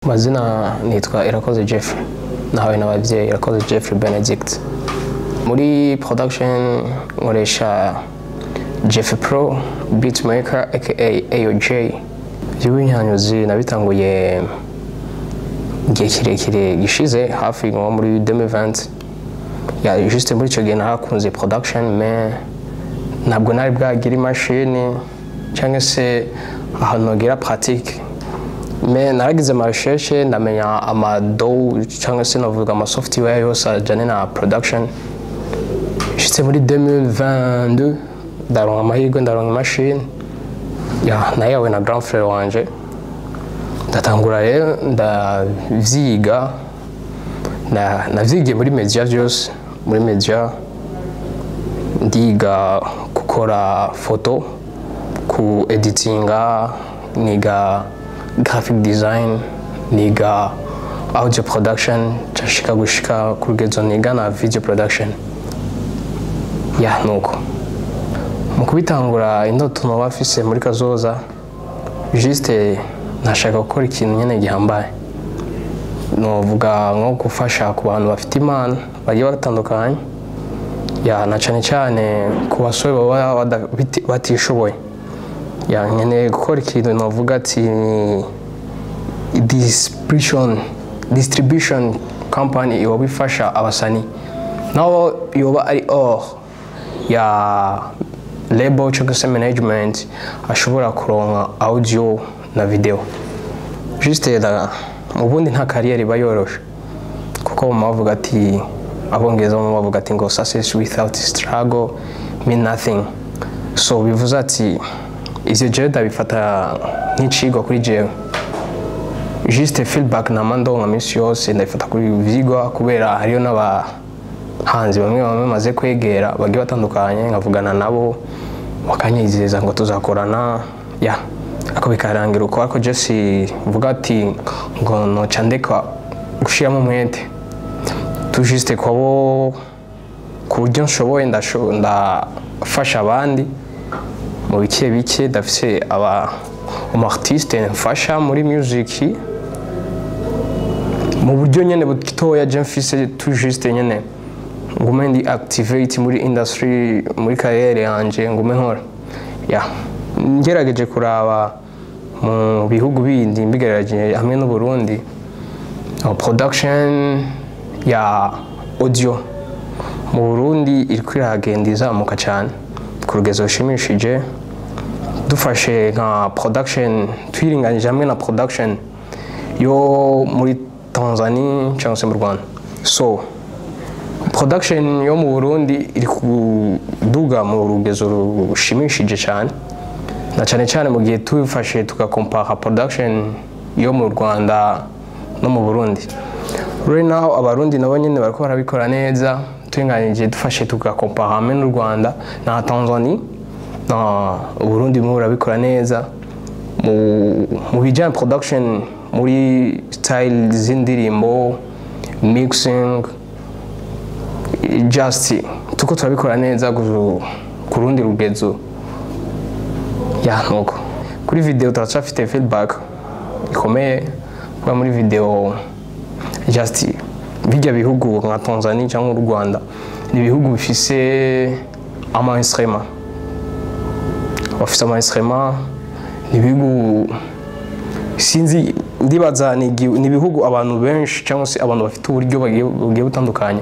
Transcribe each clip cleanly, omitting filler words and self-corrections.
Mazina nitwa Irakoze Jeffrey, nahawe n'ababyeyi Irakoze Jeffrey Benedict. Muri production nkoresha Jeff Pro Beatmaker aka AOJ. Iby'ubunyanyuzi nabitanguye igihe kirekire gishize, hafi nko muri 2020. Ya, juste muri icyo gihe narakunze production, mais ntabwo nari bwagira imashini cyangwa se ahantu hagira pratique. Mais naragize ama recherche, ndamenya ama DAW cyangwa se navuga ama software yose ajyanye na production. Nshitse muri 2022, ndaronka amahirwe, ndaronka imashini ya nayawe na grand frère wanje. Ndatangura rero ndavyiga, navyigiye muri media vyose. Muri media ndiga gukora photo, ku editinga, niga graphic design, niga audio production, nshika gushika ku rugezo niga na video production. Ya, nuko mu kubitangura, indoto noba mfise muri kazoza, juste nashaka gukora ikintu nyene gihambaye, novuga nko gufasha ku bantu bafite impano bagiye batandukanye, ya, na cyane cyane ku basore baba batishoboye. Ya, nkeneye gukora ikintu novuga ati ni distribution company yoba ifasha abasani, naho yoba ari or ya label cyangwa se management, ashobora kuronka audio na video. Juste mu bundi nta carrière iba yoroshe, kuko mu bavuga ati, Abongereza mu bavuga ati ngo "Success without struggle mean nothing." So bivuze ati ivyo jewe ndabifata nk'icigwa kuri jewe. Juste feedback nama ndonka minsi yose ndabifata kuri vyigwa, kubera hariyo n'abahanzi bamwe bamwe maze kwegera bagiye batandukanye, nkavugana nabo bakanyizeza ngo tuzakorana, ya, ariko bikarangira uko. Ariko je si mvuga ati ngo noca ndeka gushiramo umwete tu, juste kwabo ku buryo nshoboye ndafasha abandi mu bike bike. Ndafise aba umu artiste mfasha muri music mu buryo nyene butoya je mfise tu, juste nyene ngume ndi activate muri industry, muri carrière yanje ngume nkora. Ya, ngerageje kuraba mu bihugu bindi, mbigerageje hamwe n'u Burundi, production ya audio mu Burundi iriko iragenda izamuka cyane ku rugezo rushimishije. Dufashe nka production, twiringanyije hamwe na production yo muri Tanzania cyangwa se mu Rwanda, so production yo mu Burundi iri kuduga mu rugezo rushimishije cyane, na cyane cyane mu gihe tubifashe tugakompara production yo mu Rwanda no mu Burundi. Right now Abarundi nabo nyine bariko barabikora neza, turinganije, dufashe tugakompara hamwe n'u Rwanda na Tanzania, na Uburundi bumwe burabikora neza mu bijyanye production, muri style z'indirimbo, mixing, just tuko turabikora neza ku rundi rugezo. Ya, nuko kuri video turacafite feedback ikomeye, kuba muri video just bijya bihugu nka Tanzania cyangwa u Rwanda ni ibihugu bifise ama instrument, bafise ama instrument. Ni ibihugu, sinzi, ndibaza ni ibihugu abantu benshi cyangwa se abantu bafite uburyo bugiye butandukanye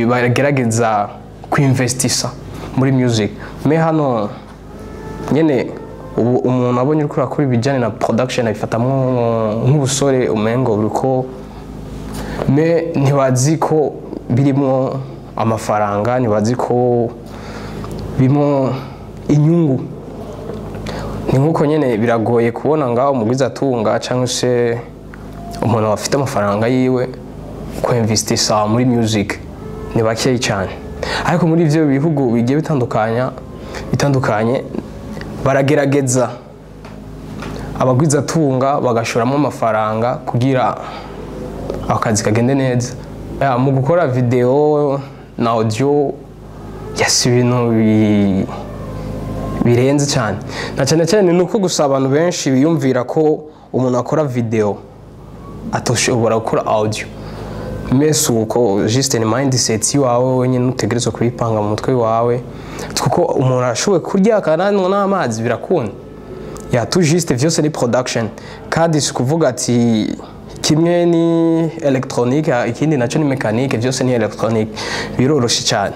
bagerageza kwinvestisa muri music. Mais hano nyene ubu umuntu abonye uriko urakora ibijyanye na production abifatamwo nk'ubusore, umengo buriko, mais ntibazi ko birimo amafaranga, ntibazi ko birimo inyungu. Ni nk'uko nyine biragoye kubona ngaho umugwizatunga cyangwa se umuntu afite amafaranga yiwe kwinvestisa muri music, ni bakeyi cyane. Ariko muri ibyo bihugu bigiye bitandukanye baragerageza, abagwizatunga bagashoramo amafaranga kugira akazi kagende neza. Ya, mu gukora video na audio, yes, ibintu birenze cyane, na cyane cyane ni uko gusa abantu benshi biyumvira ko umuntu akora video atoshobora gukora audio. Mais uko juste ni mindset yawe wenyine utegerezwa kubipanga mu mutwe wawe, kuko umuntu arashoboye kurya akananywa n'amazi birakunda. Ya tout juste vyose ni production, kandi si kuvuga ati kimwe ni electronique ikindi naco ni mécanique, vyose ni electronique, biroroshe cyane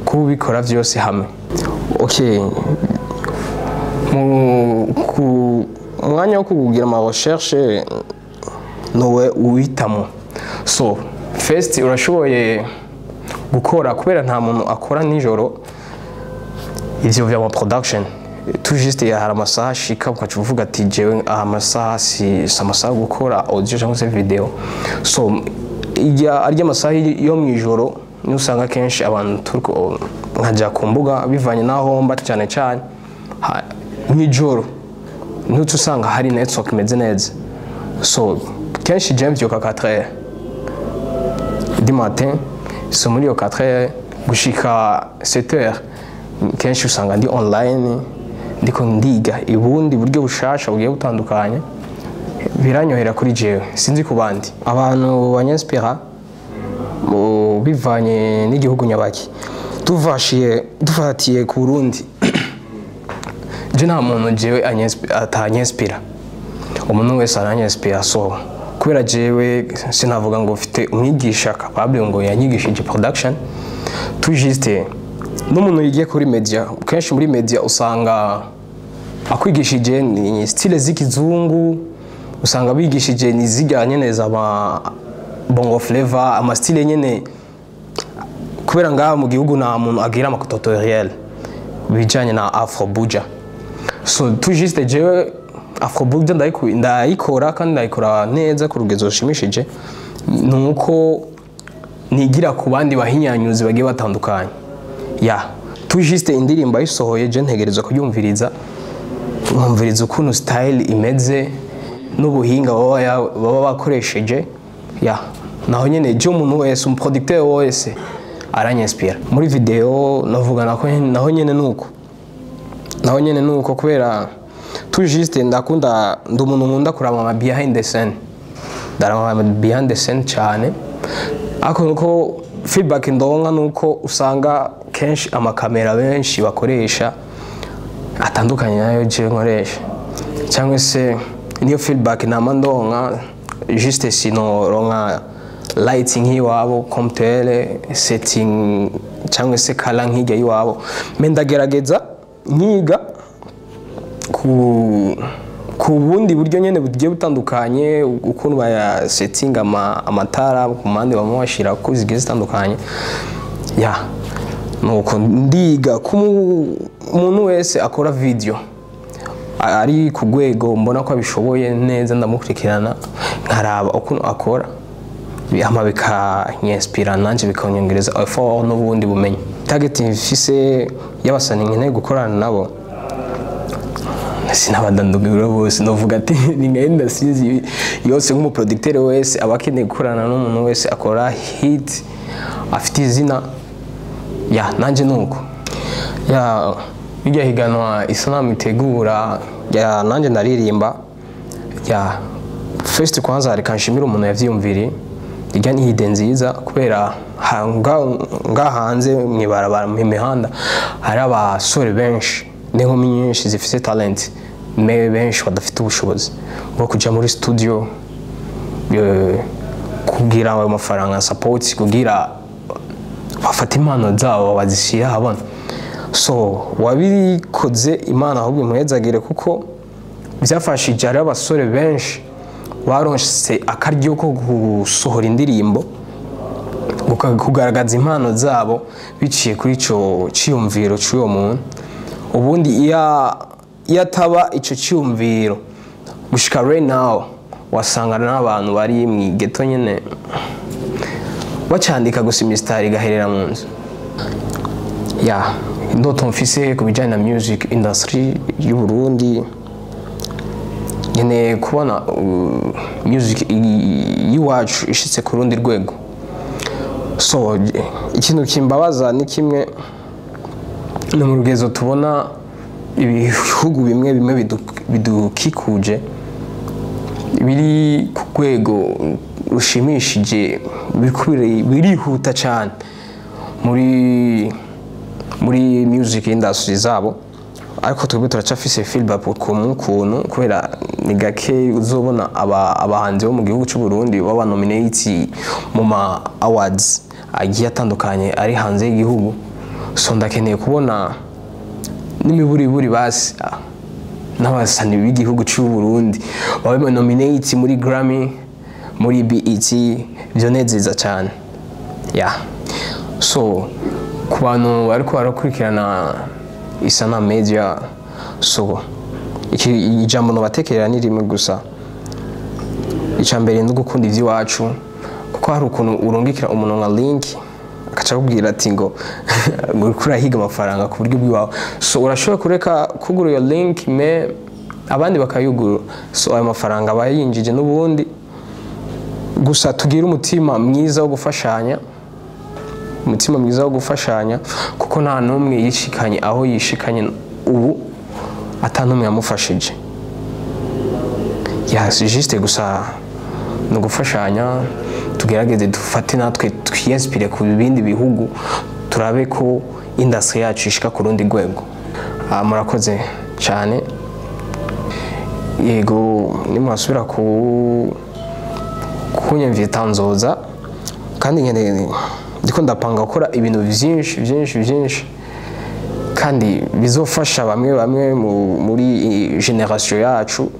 kubikora vyose hamwe. Okay, ku mwanya wo kugira ama recherche nowe uhitamo. So first urashoboye gukora, kubera nta muntu akora nijoro ivyo vya production, tout juste hari amasaha ashika ukaca uvuga ati jewe aha masaha si amasaha yo gukora audio cyangwa se video. So arya amasaha yo mwijoro niyo usanga kenshi abantu turiko nkaja ku mbuga bivanye naho mba, cyane cyane mwijoro niho usanga hari network imeze neza. So kenshi je mvyuka 4h du matin, so muri iyo 4h gushika 7h kenshi usanga ndi online ndiko ndiga ibundi buryo bushasha bugiye butandukanye, biranyohera kuri jewe, sinzi ku bandi. Abantu banyinspira bivanye n'igihugu nyabaki, dufatiye ku Burundi, je nta muntu jewe atanyinspira, umuntu wese aranyinspira. So kubera jewe sinavuga ngo mfite umwigisha capable ngo yanyigishije production, tout juste n'umuntu yigiye kuri media. Kenshi muri media usanga akwigishije ni style z'ikizungu, usanga bigishije ni zijya nyene za bongo flavor, ama style nyene, kubera ngaha mu gihugu nta muntu agira ama tutoriel bijanye na afro buja. So tout juste jewe afro buja ndayikora kandi ndayikora neza ku rugezo rushimishije, nuko nigira ku bandi bahinyanyuzi bagiye batandukanye. Ya tout juste indirimbo ayisohoye je ntegerezwa kuyumviriza, nkumviriza ukuntu style imeze n'ubuhinga baba bakoresheje. Ya naho nyene je umuntu wese, umuproducteur wese aranyinspira. Muri video navuga naho nyene nuko, naho nyene nuko kubera tout juste ndakunda, ndi umuntu nkunda kuraba ama behind the scene, ndaraba ama behind the scene cyane. Ariko nuko feedback ndonka nuko usanga kenshi amakamera benshi bakoresha atandukanye nayo je nkoresha, cyangwa se niyo feedback nama ndonka juste sinoronka lighting nk'iwabo, computer setting cyangwa se color nk'ijya iwabo. Me ndagerageza nkiga ku bundi buryo nyene bugiye butandukanye, ukuntu baya setting amatara ku mpande bamwe bashira ko zigiye zitandukanye. Ya nuko ndiga ku umuntu wese akora video ari ku rwego mbona ko abishoboye neza, ndamukurikirana nkaraba ukuntu akora, hama bikanyinspira nanje bikanyongereza effort n'ubundi bumenyi. Target mfise y'abasani nkeneye gukorana nabo, sinabadandugura bose, novuga ati ni ngenda sinzi yose. Nk'umuproducteur wese aba akeneye gukorana n'umuntu wese akora hit afite izina. Ya nanje nuko ya bijya higanwa Isanamu itegura, ya nanje ndaririmba. Ya first kwanza reka nshimire umuntu yavyiyumviriye, irya ni idée nziza, kubera nga hanze mwibarabara mu mihanda hari abasore benshi n'inkumi nyinshi zifite talent, mais benshi badafite ubushobozi bwo kuja muri studio, kugira ayo mafaranga support, kugira bafate impano zabo bazishyire ahabona. So wabikoze, Imana ahubwo imuhezagire, kuko byafashije. Hariho abasore benshi baronse akaryo ko gusohora indirimbo, kugaragaza impano zabo biciye kuri ico ciyumviro c'uwo muntu. Ubundi iyo ataba ico ciyumviro, gushika right now wasanga n'abantu bari mu ghetto nyene bacandika gusa imisitari igaherera mu nzu. Ya indoto mfise ku bijyanye na music industry y'u Burundi, nkeneye kubona music y'iwacu ishitse ku rundi rwego. So ikintu kimbabaza ni kimwe, ni mu rugezo tubona ibihugu bimwe bimwe bidukikuje. Biri ku rwego rushimishije, biriko birihuta cyane muri music industry zabo, ariko twebwe turacafise feedback ku kuntu kubera ni gake uzobona abahanzi bo mu gihugu cy'u Burundi baba nominate mu ma awards agiye atandukanye ari hanze y'igihugu. So ndakeneye kubona n'imiburiburi basi n'abasani b'igihugu cy'u Burundi babe nominate muri Grammy, muri BET. Byonezeza cyane. Yeah, so ku bantu bariko barakurikirana Isana Media, so iki ijambo nobatekerera ni rimwe gusa. Icya mbere ni ugukunda iby'iwacu, kuko hari ukuntu urungikira umuntu nka link akaca akubwira ati ngo uriko urahiga amafaranga ku buryo bw'iwawe. So urashobora kureka kugura iyo link, mais abandi bakayugura, so ayo mafaranga aba yinjije n'ubundi. Gusa tugire umutima mwiza wo gufashanya, umutima mwiza wo gufashanya, kuko nta n'umwe yishikanye aho yishikanye ubu ata n'umwe yamufashije. Ya, c'est juste gusa ni ugufashanya. Tugerageze dufate natwe twiyinspire ku bindi bihugu, turabe ko industry yacu ishika ku rundi rwego. Murakoze cyane. Yego, nimwasubira ku kunyumvita nzoza, kandi nkeneye, ndiko ndapanga gukora ibintu byinshi byinshi byinshi kandi bizofasha bamwe bamwe muri generation yacu.